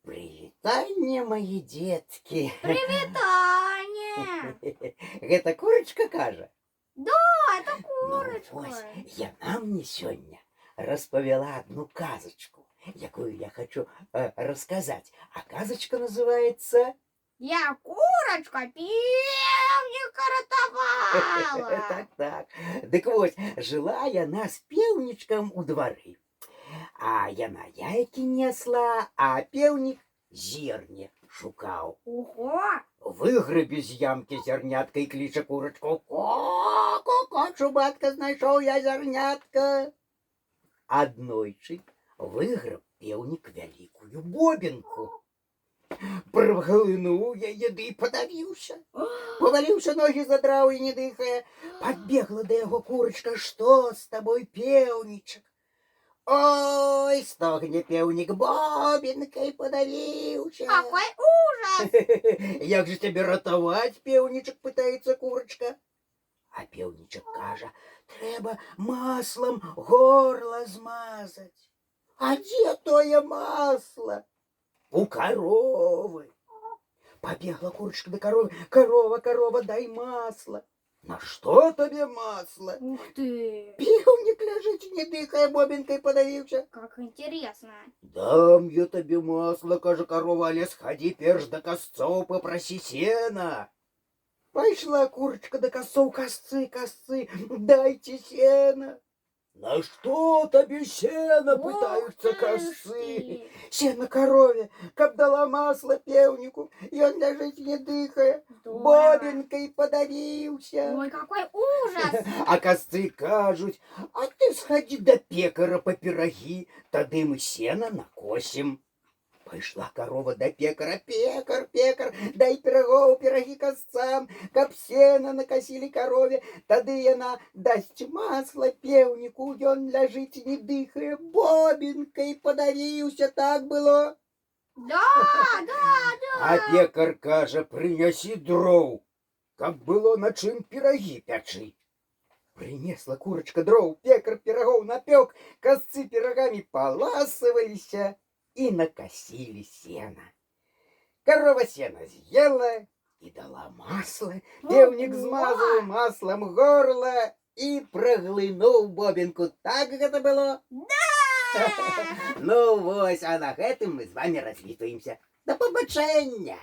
Прывітанне, мае дзеткі. Прывітанне! Гэта курачка кажа. Да, это курочка. Ну, вось, яна мне сёння распавяла одну казачку, якую я хочу расказаць. А казачка называется Я курочка певника ратавала. Так. Дык вось, жыла яна з пеўнічкам у двары. А яна яйкі несла, а пеўнік зерне шукаў. Ого! Выграбе з ямкі зярнятка і кліча курачку: «Ко-ко-ко, чубатка, знайшоў я зярнятка». Аднойчы выграб пеўнік вялікую бобінку. Праглынуў яе ды і падавіўся. Паваліўся, ногі задраў і не дыхае. Падбегла да яго курачка: «Што з табой, пеўнічак?» «Ой, — стогне пеўнік, — бобінкай падавіўся». Какой ужас! «Як же цябе ратаваць, пеўнічак?» — пытаецца курачка. А пеўнічак кажа: «Трэба маслам горла змазаць». «А дзе тое масла?» «У каровы». Пабегла курачка да каровы: «Карова, карова, дай масла». «На што табе масла?» Ух ты! «Пеўнік ляжыць, не дыхае, бобінкай падавіўся». Как интересно. «Дам я табе масла, — кажа карова, — але схадзі перш да касцоў, папрасі сена». Пайшла курачка да касцоў: «Касцы, касцы, дайце сена». «На што табе сена?» — Ох пытаюцца ты ж касцы. ты. «Сена карове, каб дала масла пеўніку, ён ляжыць, не дыхае, Здорово. бобінкай падавіўся». Ой, какой ужас! А касцы кажуць: «А ты схадзі да пекара па пірагі, тады мы сена накосім». Пайшла карова да пекара: «Пекар, пекар, дай пірагоў, пірагі касцам, каб сена накасілі карове, тады яна дасць масла пеўніку, ён ляжыць, не дыхае, бобінкай падавіўся». Так было? Да. А пекар кажа: «Прынясі дроў, каб было на чым пірагі пячы». Прынесла курачка дроў, пекар пірагоў напёк, касцы пірагамі паласаваліся і накасілі сена. Карова сена з'ела і дала масла. Пеўнік Ого! змазаў маслам горла і праглынуў бобінку. Так гэта было? Да! Ну вось, а на гэтым мы з вами развітваемся. Да пабачэння!